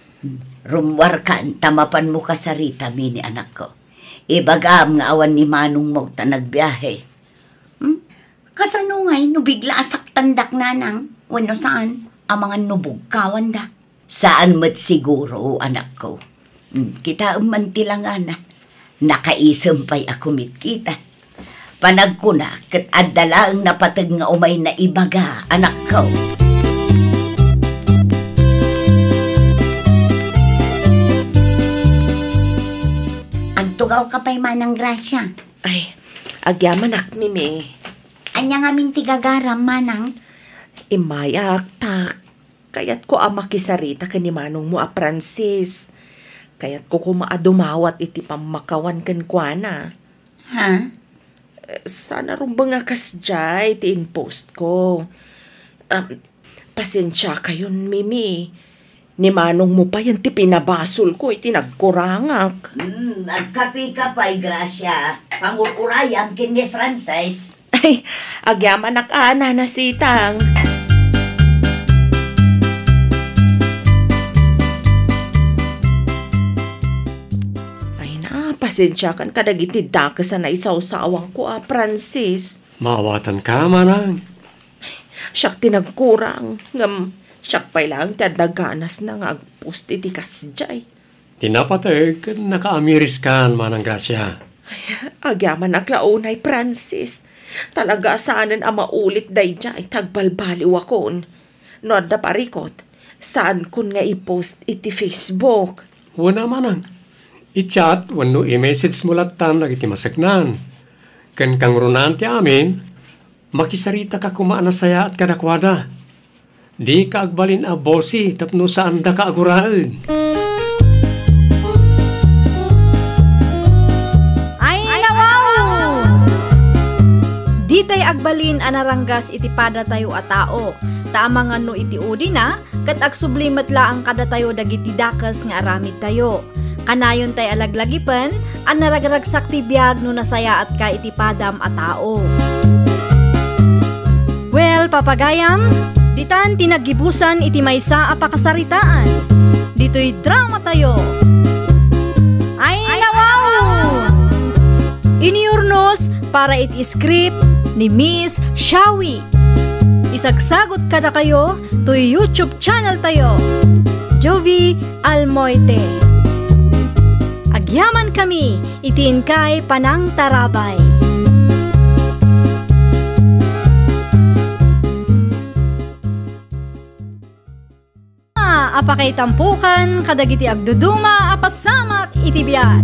Rummuarkan ta mapanmo kasarita, Mini, anakko. Ibagam nga awan ni manongmo ta nagbiahe. Hmm? Kasano ngay no bigla a saktandak, nanang? Wenno saan? Amangan no bugkawandak? Saan met siguro, anakko. Hmm, kitaem man ti langana. Nakaisem pay a kumitkita. Panagkuna, ket adda laeng napateg nga umay naibaga, anakko. Agtugawka pay, Manang Gracia. Ay, agyamanak, Mimi. Ania ngamin ti gagaram, Manang? Immayak, ta kayatko a makisarita ken ni manongmo a Francis. Kayatko koma a dumawat iti pammakawan kenkuana. Ha? Eh, saan a rumbeng a kasdiay ti in-postko. Um, Pasensiakayon, Mimi. Ni manongmo payen ti pinabasolko iti nagkurangak. Hmm, agkapika pay, Gracia. Pangur-urayam ken ni Francis. Ay, agyamanak a, Nana Sitang. Ay na, pasensiakan kadagiti dakes a naisawsawangko a, Francis. Maawatanka, manang. Siak ti nagkurang, ngem siak pay laeng ti adda ganasna nga agpost iti kasdiay. Ti napateg ken nakaamiriskan, Manang Gracia. Agyamanak la unay, Francis. Talaga a saanen a maulit daydiay ta agbalbaliwakon. No adda parikot, saankon nga i-post iti Facebook. Wen a, manang. I-chat wenno i-message mo lattan dagiti maseknan. Ken kangrunaan ti amin, makisaritaka koma a nasayaat kadakuada. Dika agbalin a bosi tapno saandaka a guraen. Ay, nawaw! Ditay agbalin a naranggas iti padatayo a tao, ta amangan no iti udina, ket agsubli met laeng kadatayo dagiti dakes nga aramidtayo. Kanayon tay a laglagipen a naragragsak ti biag no nasayaatka iti padam a tao. Well, papagayam, ditan ti naggibusan iti maysa a pakasaritaan. Ditoy dramatayo. Ay, nawaw! Iniurnos para iti script ni Miss Shawi. Isagsagot kadakayo toy YouTube channel tayo, Jovie Almoite. Agyamankami iti inkay panangtarabay. A pakaitampokan kadagiti agduduma a pasamak iti biag.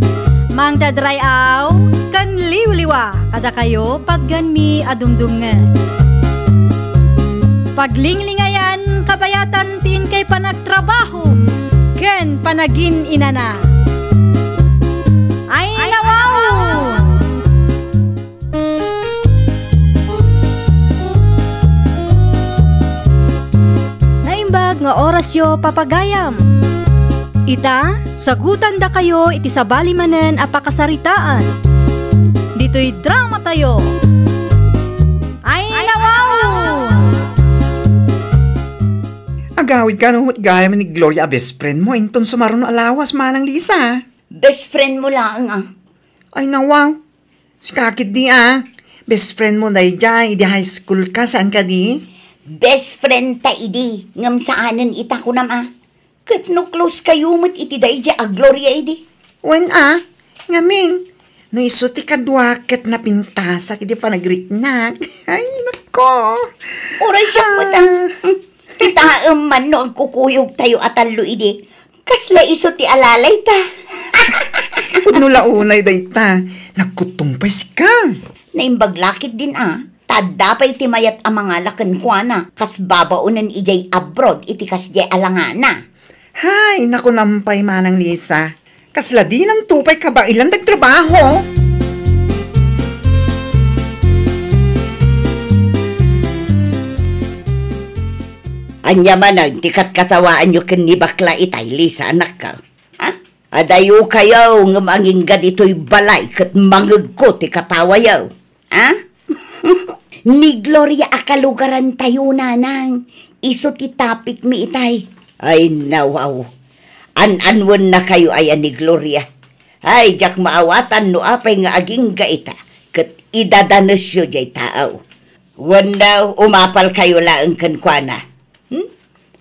Mangted ray-aw ken liwliwa kadakayo patgenmi a dumdumngeg. Paglinglingayan kabayatan ti inkay panagtrabaho ken panagin-inana. Ay, nawaw! Naimbag nga orasyo, papagayam. Ita, sagutandakayo iti sabali manen a pakasaritaan. Ditoy dramatayo. Ay, nawaw! Agawidka no met gayam ni Gloria a best friend mo, inton sumaruno a lawas, Manang Lisa. Best friend mo laeng, a. Ay, nawaw. Sika ketdi, a. Best friend mo daydiay, idi high school ka, saan kadi? Best friend ta idi, ngem saanen ita kunam, a. Ket no close kayo met iti daydiay a Gloria idi. Wen, a. Ngamin, no isu ti kadua ket napintasak iti panagriknak. Ay, nako. Uray siak met, a. Ah. Hmm. Kitaem man no agkukuyog tayo a tallo idi. Kasla isu ti alalayta. Pudno la unay dayta. Nagkuttong pay sika. Naimbag la ketdin, a. Ta adda pay ti mayat a mangala kenkuana, kas babaonen idiay abroad iti kasdiay a langana. Hay, nakunam pay, Manang Lisa. Kasla dinanto pay kabaelan dagtrabaho. Ania manen ti katkatawaanyo ken ni bakla itay, Lisa, anakko? Ha? Adayokayo ngem angingga ditoy balay ket mangegko ti katawayo. Ha? Ni Gloria a kalugarantayo, nanang. Isu ti topic mi itay. Ay, nawaw. An-anwennakayo aya ni Gloria? Ay, diak maawatan no apay nga agingga ita, ket idadanesyo diay tao. Wenno, umapalkayo laeng kenkuana. Hmm?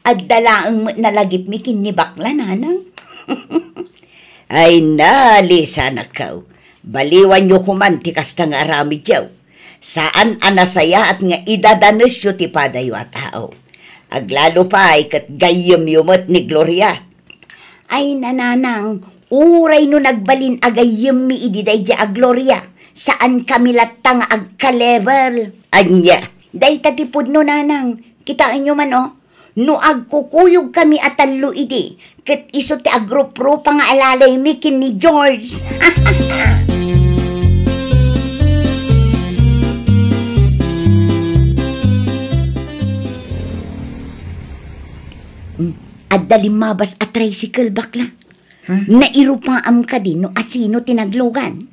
Adda laeng met nalagipmi ken ni bakla, nanang. Ay, nalisanakkaw. Baliwanyo koman ti kasta nga aramidyo. Saan a nasayaat nga idadanesyo ti padayo a tao. Aglalo pay ket gayyemyo met ni Gloria. Ay, nanang, uray no nagbalin a gayyemmi idi daydi a Gloria, saankami latta nga agka-level. Ania? Dayta ti pudno, nanang. Kitaenyo man, oh. No agkukuyogkami a tallo idi, ket isu ti agruprupa nga alalaymi ken ni George. Hmm, adda limmabas a tricycle, bakla. Hmm? Nairupaam kadi no asino ti naglugan?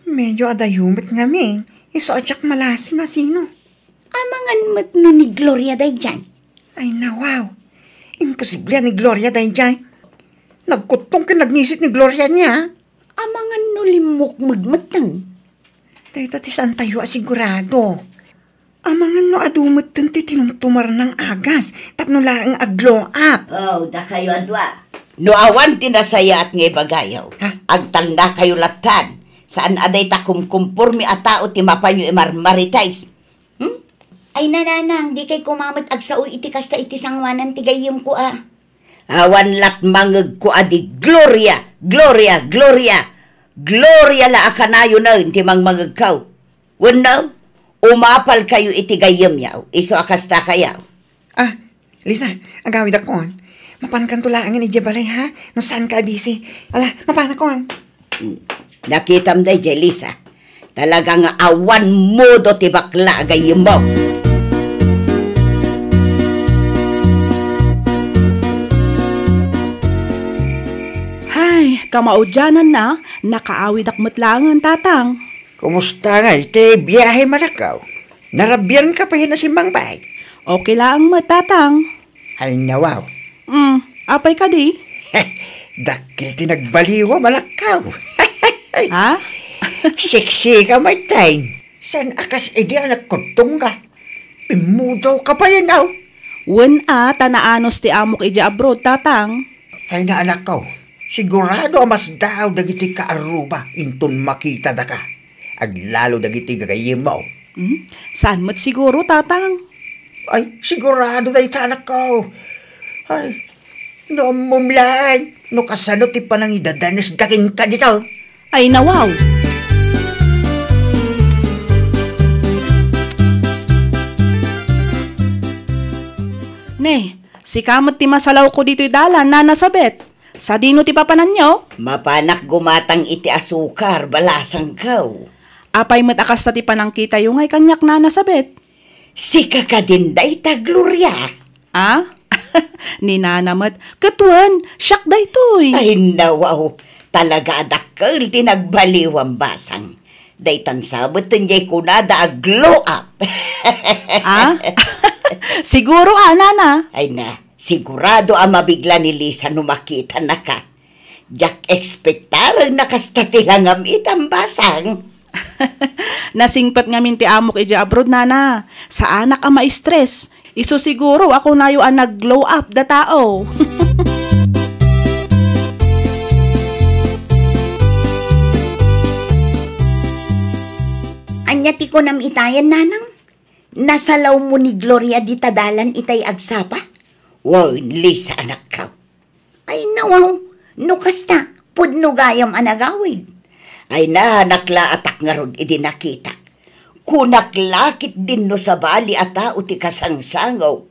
Medyo adayo met ngamin. Isu a diak malasi no asino. Amangan met no ni Gloria daydiay? Ay, nawaw. Imposible a ni Gloria daydiay. Nagkuttong ken nagngisit ni Gloria nia. Amangan no limmukmeg metten? Dayta ti saantayo a sigurado. Amangan no adu metten ti tinumtumarna nga agas tapno laeng a-glow up. Oh, dakayo a dua. No awan ti nasayaat nga ibagayo, ha? Agtalnakayo lattan. Saan a dayta kumkumporme a tao ti mapanyo imarmarites. Hmm? Ay, nanang, dikay koma met agsao iti kasta iti sangoanan ti gayyemko a. Awan lat mangegko a di Gloria, Gloria, Gloria. Gloria la a kanayonen ti mangmangegko. Wenno, umapalkayo iti gayyemyo, isu a kastakayo. Ah, Lisa, agawidakon. Mapankanto laengen idiay balay, ha? No saanka a busy. Ala, mapanakon. Hmm. Nakitam daydiay, Lisa. Talaga nga awan modo ti bakla a gayyemmo. Hay, kamaudiananna, nakaawidak met laengen, Tatang. Kumusta ngay ti biahem, anakko? Narabianka pay a simmangpet? Okay laeng met, Tatang. Ay, nawaw. Mm, apay kadi? Dakkel ti nagbaliwam, anakko. Ha? Seksika met, Tatang. Saan a kas idi a nagkuttongka? Immudawka pay, aw. Wen a, ta naanus ti amok idiay abroad, Tatang. Ay, anakko, sigurado a masdaaw dagiti kaarruba inton makitadaka. Aglalo dagiti gagayyemmo. Hmm? Saan met siguro, Tatang? Ay, sigurado dayta, anakko. Ay, no ammom laeng, no kasano ti panangidadanesda kenka dita. Ay, nawaw! Ne, sika met ti masalawko ditoy dalan, Nana Sabet. Sadino ti papananyo? Mapanak gumatang iti asukar, balasangko. Apay met a kasta ti panangkitayo ngay kaniak, Nana Sabet? Sika kadin dayta, Gloria? Ah? Ni Nana met, ket wen, siak daytoy. Ay, nawaw. Talaga a dakkel ti nagbaliwam, basang. Daytan sabet ti diay kunada a glow up. Ah? Siguro, ah, Nana? Ay na, sigurado a mabigla ni Lisa no makitanaka. Diak ekspektareng a kasta ti langam itan, basang. Nasingpet ngamin ti amok idiay abroad, Nana. Saanak a ma-stress. Isu siguro a kunayo a nag-glow up da tao. Ania ti kunam itayen, Nanang? Nasalawmo ni Gloria dita dalan itay agsapa? Wen, Lisa, anakko. Ay, nawaw, no kasta, pudno gayam a nagawid. Ay, naanak la atak ngarud idi nakitak. Kunak la ketdin no sabali a tao ti kasangsangok.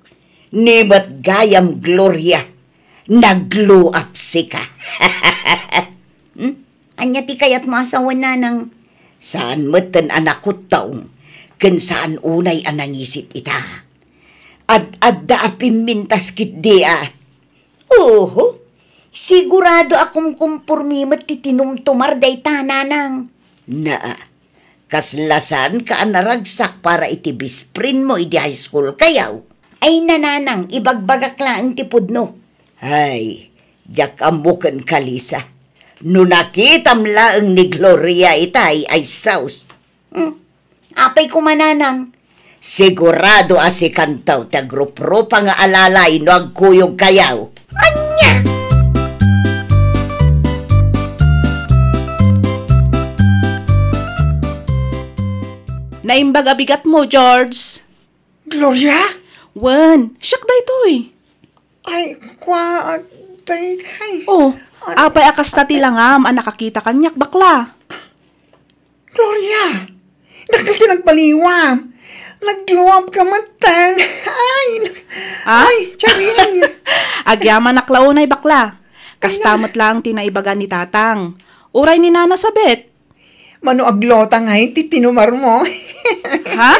Ni met gayam, Gloria, nagluapsika. Hmm? Ania ti kayatmo a sawen, Nanang? Saan metten a nakuttong, ken saan unay a nangisit ita. Ad-adda a pimmintas ketdi a. Oho, sigurado a kumkumpormi met ti tinumtumar dayta, nanang. Naa, kasla saanka a naragsak para iti best friend mo idi high school kayaw? Ay, nanang, ibagbagak laeng ti pudno. Ay, diak ammo kenka, Lisa. No nakitam laeng ni Gloria itay, ay sus. Hmm. Apay koma, nanang? Sigurado a sikanto ti agruprupa nga alalay no agkuyog kayaw. Ania? Naimbag a bigat mo, George. Gloria? Wen, siak daytoy. Ay, kua, day, ay. Oh, ano? Apay a kasta ti langam a nakakita kaniak, bakla? Gloria, dakkel ti nagbaliwam. Nag-glow up ka metten. Ay, nag-, Ha? Ay, charing. Agyamanak la unay, bakla. Kasta met laeng ti naibaga ni Tatang. Uray ni Nana Sabet. Mano aglota ngay ti tinumar mo? Ha?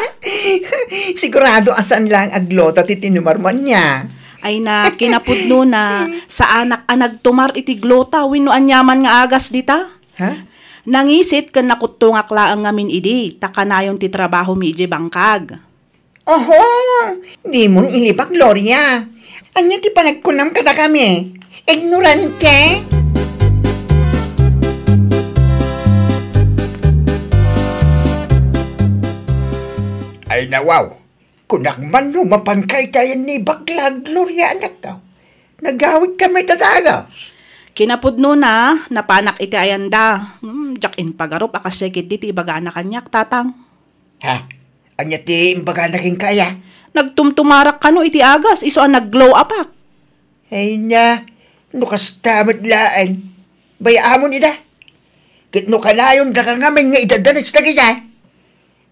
Sigurado a saan lang aglota ti tinumar mo ania. Ay na, kinapudno na, saanak a nagtumar iti glota wenno aniaman nga agas dita. Ha? Nangisit ken nakuttongak laeng ngamin idi, ta kanayon ti trabahomi idiay bangkag. Oho! Dimon ilibak, Gloria. Ania ti panagkunam kadakami? Ignorante? Ay, nawaw. Kunak man no mapanka iti ayan ni bakla, Gloria, anakko. Nagawidka met a dagas. Kinapudnona, napanak iti ayanda. Hmm, diak impagarup a kasdiay ketdi ti ibagana kaniak, Tatang. Ha? Ania ti imbagana kenka aya? Nagtumtumarak kano iti agas, isu a nag-glow upak. Ay na, no kasta met laeng, bay-amon ida. Ket no kanayon daka ngamin nga idadanes dagita,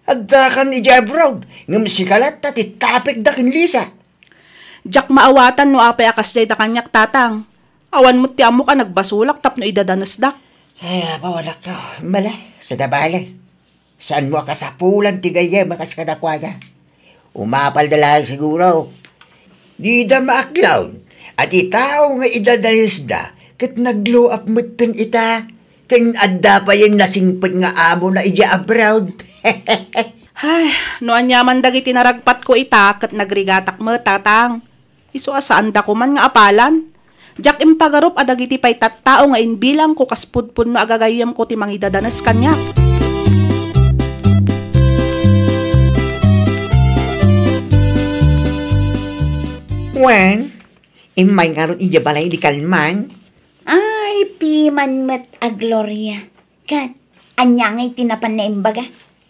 addakan idiay abroad, ngem sika latta ti tapekda ken Lisa. Diak maawatan no apay a kasdiay da kaniak, Tatang. Awan met ti ammok a nagbasolak tapno idadanesdak. Ay, apo, anakko, mala, saan a bale. Saanmo a kasapulan ti gayyem a kas kadakuada. Umapalda laeng siguro. Dida maaklon a ti tao nga idadanesda ket nag-glow up metten ita, ken adda payen nasingpet nga amona idiay abroad. Ay, no aniaman dagiti naragpatko ita ket nagrigatak met, Tatang. Isu a saanda koman nga apalan. Diak impagarup a dagiti pay tattao nga imbilangko kas pudpudno a gagayyemko ti mangidadanes kaniak. Wen, immay ngarud idiay balay idi kalman? Ay, piman met a Gloria. Ket, ania ngay ti napan naimbaga?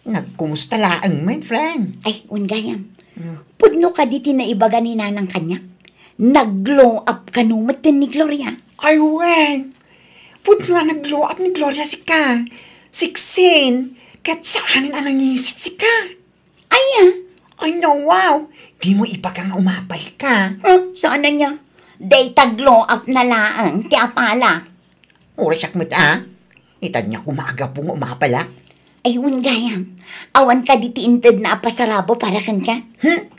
Nagkumusta laeng met, friend. Ay, wen gayam. Hmm. Pudno kadi ti naibaga ni Nanang kaniak? Nag-glow up kano metten ni Gloria? Ay, wen. Pudno a nag-glow up ni Gloria sika. Siksin. Ket saanen a nangisit sika. Aya? Ay, no, wow. Dimo ibaga nga umapalka. Huh? Saan ania? Dayta glow up na laeng ti apalak. Uray siak met a. Itad niya koma a gapu nga umapalak. Ay, wen gayam. Awan kadi ti intedna a pasarabo para kenka? Hmm?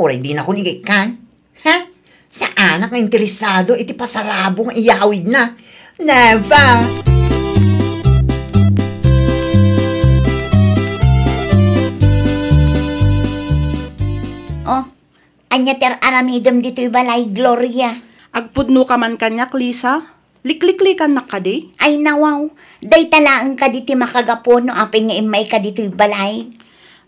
Uray dinakon igikkan. Ha? Saanak nga interesado iti pasarabo nga iyawidna. Never! Oh, ania ti ar-aramidem ditoy balay, Gloria? Agpudnoka man kaniak, Lisa. Likliklikannak kadi? Ay, nawaw. Dayta laeng kadi ti makagapu no apay nga immayka ditoy balay.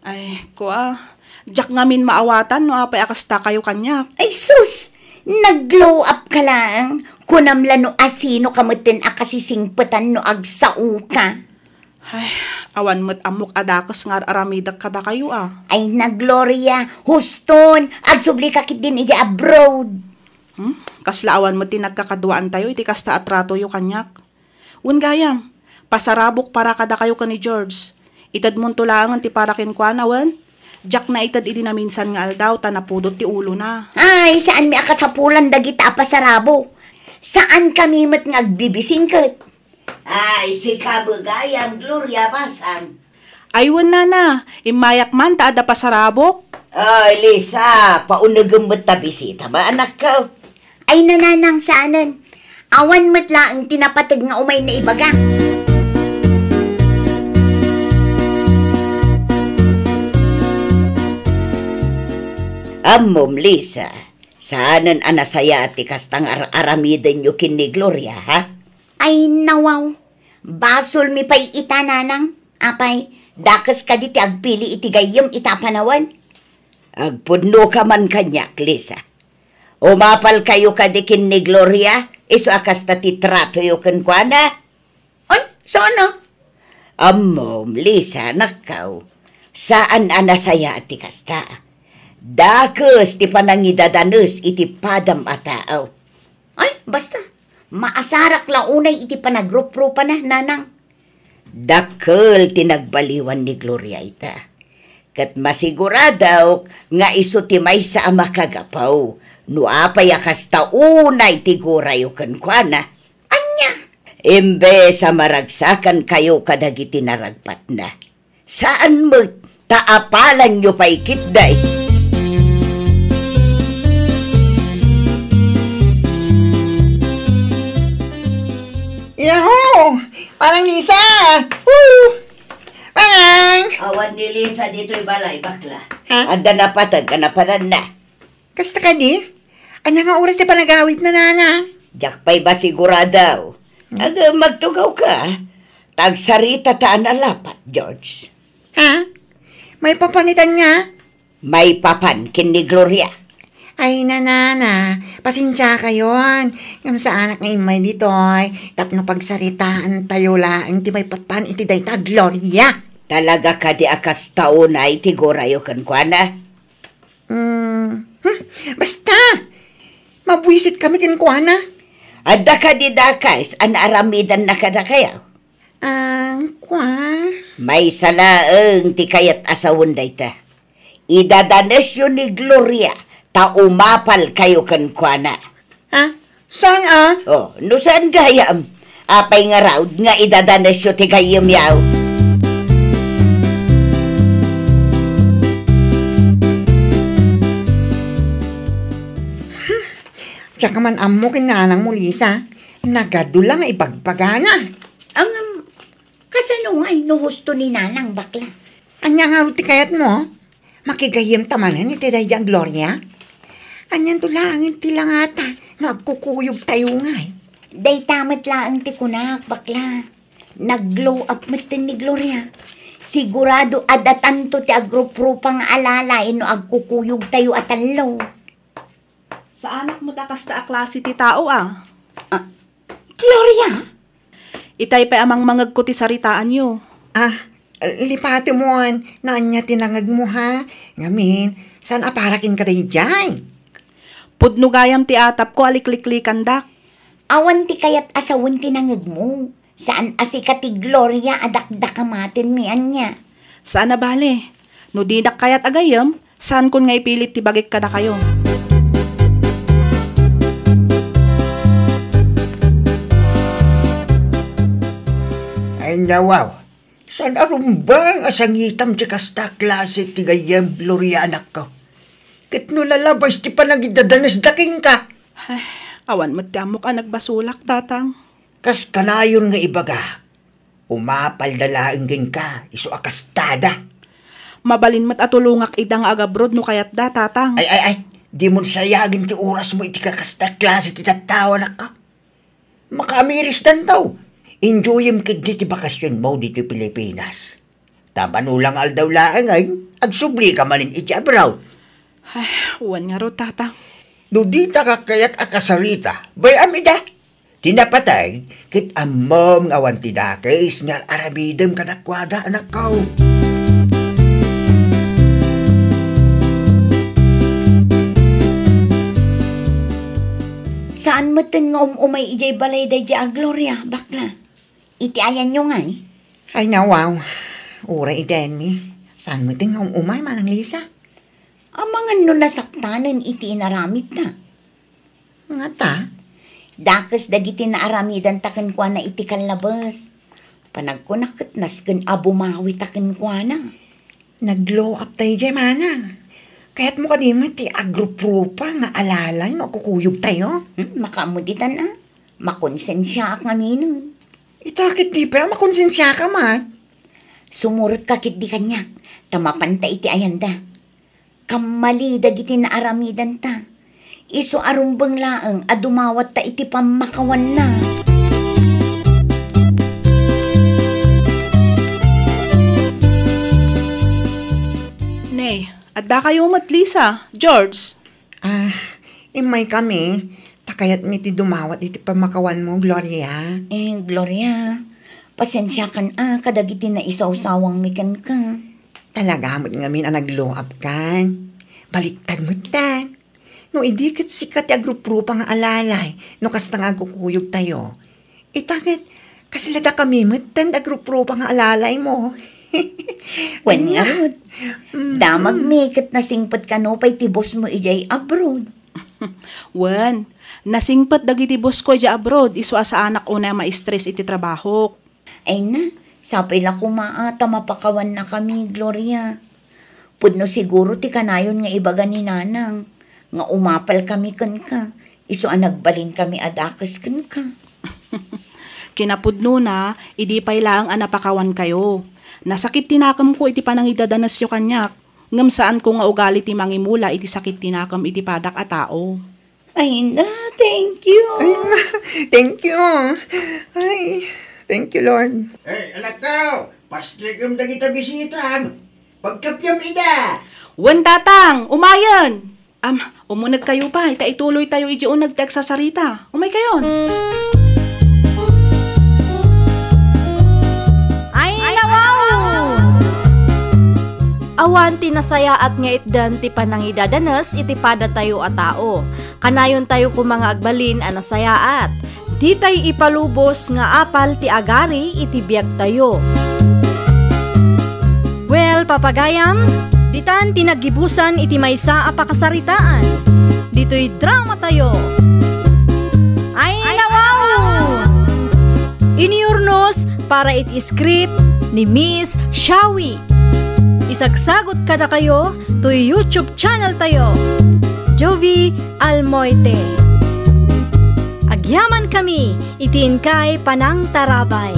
Ay, kua, diak ngamin maawatan no apay a kastakayo kaniak. Ay, sus! Nag-glow up ka laeng. Kunam la no asino ka metten a kasisingpetan no agsaoka. Ay, awan met ammok a dakes nga ar-aramidek kadakayo a. Ay na, Gloria, huston, agsublika ketdin idiay abroad. Hmm? Kasla awan met ti nagkakaduaantayo iti kasta a tratoyo kaniak. Wen gayam, pasarabok para kadakayo ken ni George. Itedmonto laengen ti para kenkuana, wen? Diak naited idi naminsan nga aldaw ta napudot ti ulona. Ay, saanmi a kasapulan dagita a pasarabok. Saankami met nga agbibisingket. Ay, sika met gayam, Gloria, basang. Ay, wen, nana, immayak man ta adda pasarabok. Ay, Lisa, paunegem met ta bisita, ma, anakko. Ay, nanang, saanen. Awan met laeng ti napateg nga umay naibaga. Ammom, Lisa, saanen a nasayaat ti kasta nga ar-aramidenyo ken ni Gloria, ha? Ay, nawaw. Basolmi pay ita, nanang. Apay, dakes kadi ti agpili iti gayyem ita a panawen? Agpudnoka man kaniak, Lisa. Umapalkayo kadi ken ni Gloria, isu a kasta ti tratoyo kenkuana? Ay, saan a? Ammom, Lisa, anakko, saan a nasayaat ti kasta. Dakes ti panangidadanes iti padam a tao. Ay, basta. Maasarak la unay iti panagruprupana, nanang. Dakkel ti nagbaliwan ni Gloria ita. Ket masiguradok nga isu ti maysa a makagapu no apay a kasta unay ti gurayo kenkuana. Ania? Imbes a maragsakankayo kadagiti naragpatna, saan met ta apalanyo pay ketdi. Yahoo! Manang Lisa! Woo! Manang! Awan ni Lisa ditoy balay, bakla. Ha? Adda napateg a napadanna. Kasta kadi? Ania nga oras ti panagawidna, nanang? Diak pay masigurado. Hmm. Aga, magtugawka. Tagsarita ta a nalapat, George. Ha? Maipapan ita ania? Maipapan ken ni Gloria. Ay, nanang, pasensiakayon. Ngem saanak nga immay ditoy tapno pagsaritaantayo laeng ti maipapan iti dayta a Gloria. Talaga kadi a kasta unay ti gurayo kenkuana? Hmm, hmm, basta! Mabuisitkami kenkuana. Adda kadi dakes a naaramidanna kadakayo? Ah, kua? Maysa laeng ti kayat a sawen dayta. Idadanesyo ni Gloria ta umapalkayo kenkuana. Ha? Saan a? Oh, no saan gayam, apay ngarud nga idadanesyo ti gayyemyo? Diak man ammo ken nanangmo, Lisa. Nagadu la nga ibagbagana. Ngem, kasano ngay no husto ni nanang, bakla? Ania ngarud ti kayatmo? Makigayyemta manen iti daydi a Gloria? Anianto laeng ti langata no agkukuyogtayo ngay? Dayta met laeng ti kunak, bakla. Nag-glow up metten ni Gloria. Sigurado a datanto ti agruprupa nga alalay no agkukuyogtayo a tallo. Saanak met a kasta a klase ti tao a. Ah, Gloria? Itay pay a mangmangegko ti saritaanyo. Ah, lipatemon, no ania ti nangegmo, ha? Ngamin, saan a para kenka daydiay? Pudno gayam ti atapko a likliklikandak. Awan ti kayat a sawen ti nangegmo. Saan a sika ti Gloria a dakdakamatenmi ania? Saan a bale. No dinak kayat a gayyem, saankon nga ipilit ti bagik kadakayo. Ay, nawaw. Saan a rumbeng a sangitam ti kasta a klase ti gayyem, Gloria, anakko? Ket no nalabas ti panangidadanesda kenka? Ay, awan met ti ammok a nagbasolak, tatang. Kas kanayon nga ibagak, umapalda laeng kenka, isu a kastada. Mabalin met a tulongak ida nga agabroad no kayatda, tatang. Ay, ay, ay, dimon sayagen ti orasmo iti kakasta a klase ti tattao, anakko. Makaamirisdanto. Enjoyem ketdi ti bakasionmo ditoy Pilipinas. Ta mano la nga aldaw laeng, ay, agsublika manen iti abroad. Ay, wen ngarud, tatang. No dita ka kayat a kasarita, bay-am ida. Ti napateg, ket ammom nga awan ti dakes nga ar-aramidem kadakuada, anakko. Saan metten nga um-umay idiay balay daydiay a Gloria, bakla? Iti ayanyo ngay? Ay, nawaw. Uray iti ayanmi. Saan metten nga um-umay, Manang Lisa? Amangan no nasaktanen iti inaramidna. Ngata? Dakes dagiti naaramidanta kenkuana iti kallabes. Panagkunak ket nasken a bumawita kenkuana. Nag-glow up daydiay, manang. Kayatmo kadi met ti agruprupa nga alalay no agkukuyogtayo? Hmm, makaammo ditan a. Makonsensiaak ngaminen. Ita ket di pay a makonsensiaka met. Sumurotka ketdi kaniak, ta mapanta iti ayanda. Kammali dagiti naaramidanta. Isu a rumbeng laeng a dumawatta iti pammakawanna. Nay, addakayo met, Lisa, George. Ah, immaykami, ta kayatmi ti dumawat iti pammakawanmo, Gloria. Eh, Gloria, pasensiakan a kadagiti naisawsawangmi kenka. Talaga met ngamin a nagluapkan. Baliktad met ta. No idi ket sika ti agruprupa nga alalay, no kasta nga agkukuyogtayo. Ita ket, kasla dakami metten ti agruprupa nga alalaymo. Wen ngarud, mm, damagmi ket nasingpet kano pay ti bossmo idiay abroad. Wen, nasingpet dagiti bossko idiay abroad, isu a saanak unay a ma-stress iti trabahok. Ay na, sapay la koma a ta mapakawannakami, Gloria. Pudno siguro ti kanayon nga ibaga ni Nanang nga umapalkami kenka, isu a nagbalinkami a dakes kenka. Kinapudnona, idi pay laeng a napakawankayo. Nasakit ti nakemko iti panangidadanesyo kaniak, ngem saanko nga ugali ti mangimula iti sakit ti nakem iti padak a tao. Ay na, thank you. Ay na, thank you. Ay, thank you, Lord. Hey, anakko, paslikem dagita bisitam. Pagkapyam ida. Wen, Tatang, umayen. Am, umunegkayo pay, ta ituloytayo iti uneg ti agsasarita. Umaykayon. Ay, nawaw! Awan ti nasayaat nga itdan ti panangidadanes iti padatayo a tao. Kanayontayo koma nga agbalin a nasayaat. Ditay ipalubos nga apal ti agari iti biagtayo. Well, papagayam, ditan ti naggibusan iti maysa a pakasaritaan. Ditoy dramatayo. Ay, nawaw! Iniurnos para iti script ni Miss Shawi. Isagsagot kadakayo toy YouTube channel tayo, Jovi Almoite. Agyamankami iti inkay panangtarabay.